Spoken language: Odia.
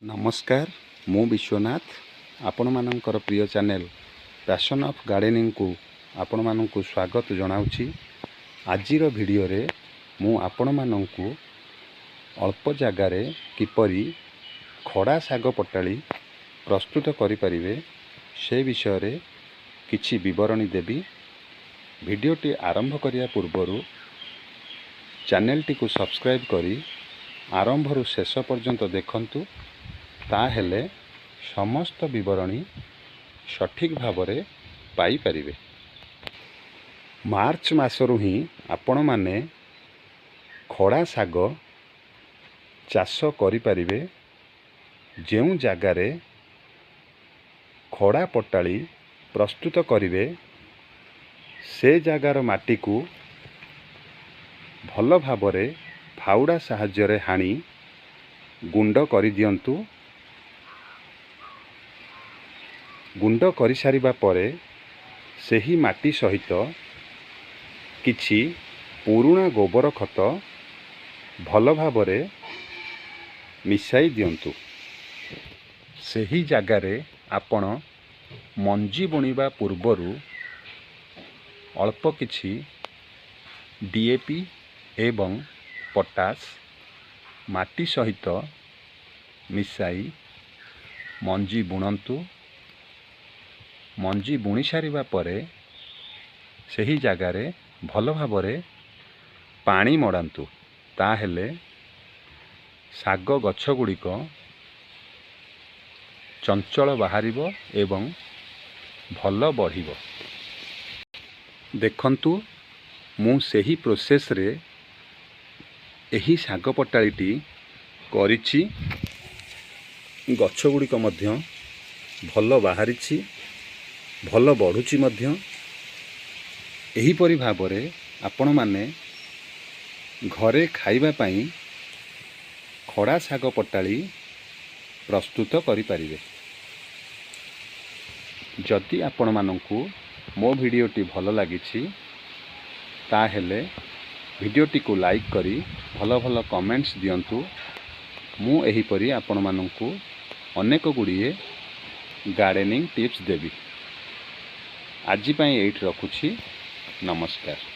ନମସ୍କାର, ମୁଁ ବିଶ୍ୱନାଥ, ଆପଣମାନଙ୍କର ପ୍ରିୟ ଚ୍ୟାନେଲ୍ ପ୍ୟାସନ୍ ଅଫ୍ ଗାର୍ଡ଼େନିଂକୁ ଆପଣମାନଙ୍କୁ ସ୍ୱାଗତ ଜଣାଉଛି। ଆଜିର ଭିଡ଼ିଓରେ ମୁଁ ଆପଣମାନଙ୍କୁ ଅଳ୍ପ ଜାଗାରେ କିପରି ଖଡ଼ା ଶାଗ ପଟାଳି ପ୍ରସ୍ତୁତ କରିପାରିବେ, ସେ ବିଷୟରେ କିଛି ବିବରଣୀ ଦେବି। ଭିଡ଼ିଓଟି ଆରମ୍ଭ କରିବା ପୂର୍ବରୁ ଚ୍ୟାନେଲଟିକୁ ସବସ୍କ୍ରାଇବ୍ କରି ଆରମ୍ଭରୁ ଶେଷ ପର୍ଯ୍ୟନ୍ତ ଦେଖନ୍ତୁ, ତାହେଲେ ସମସ୍ତ ବିବରଣୀ ସଠିକ୍ ଭାବରେ ପାଇପାରିବେ। ମାର୍ଚ୍ଚ ମାସରୁ ହିଁ ଆପଣମାନେ ଖଡ଼ା ଶାଗ ଚାଷ କରିପାରିବେ। ଯେଉଁ ଜାଗାରେ ଖଡ଼ା ପଟାଳି ପ୍ରସ୍ତୁତ କରିବେ, ସେ ଜାଗାର ମାଟିକୁ ଭଲ ଭାବରେ ଫାଉଡ଼ା ସାହାଯ୍ୟରେ ହାଣି ଗୁଣ୍ଡ କରିଦିଅନ୍ତୁ। ଗୁଣ୍ଡ କରିସାରିବା ପରେ ସେହି ମାଟି ସହିତ କିଛି ପୁରୁଣା ଗୋବର ଖତ ଭଲ ଭାବରେ ମିଶାଇ ଦିଅନ୍ତୁ। ସେହି ଜାଗାରେ ଆପଣ ମଞ୍ଜି ବୁଣିବା ପୂର୍ବରୁ ଅଳ୍ପ କିଛି ଡିଏପି ଏବଂ ପଟାସ ମାଟି ସହିତ ମିଶାଇ ମଞ୍ଜି ବୁଣନ୍ତୁ। ମଞ୍ଜି ବୁଣି ସାରିବା ପରେ ସେହି ଜାଗାରେ ଭଲ ଭାବରେ ପାଣି ମଡ଼ାନ୍ତୁ, ତାହେଲେ ଶାଗ ଗଛ ଗୁଡ଼ିକ ଚଞ୍ଚଳ ବାହାରିବ ଏବଂ ଭଲ ବଢ଼ିବ। ଦେଖନ୍ତୁ, ମୁଁ ସେହି ପ୍ରୋସେସ୍ରେ ଏହି ଶାଗ ପଟାଳିଟି କରିଛି। ଗଛ ଗୁଡ଼ିକ ମଧ୍ୟ ଭଲ ବାହାରିଛି, ଭଲ ବଢ଼ୁଛି ମଧ୍ୟ। ଏହିପରି ଭାବରେ ଆପଣମାନେ ଘରେ ଖାଇବା ପାଇଁ ଖଡ଼ା ଶାଗ ପଟାଳି ପ୍ରସ୍ତୁତ କରିପାରିବେ। ଯଦି ଆପଣମାନଙ୍କୁ ମୋ ଭିଡ଼ିଓଟି ଭଲ ଲାଗିଛି, ତାହେଲେ ଭିଡ଼ିଓଟିକୁ ଲାଇକ୍ କରି ଭଲ ଭଲ କମେଣ୍ଟସ୍ ଦିଅନ୍ତୁ। ମୁଁ ଏହିପରି ଆପଣମାନଙ୍କୁ ଅନେକ ଗୁଡ଼ିଏ ଗାର୍ଡ଼େନିଂ ଟିପ୍ସ ଦେବି। ଆଜି ପାଇଁ ଏଇଠି ରଖୁଛି। ନମସ୍କାର।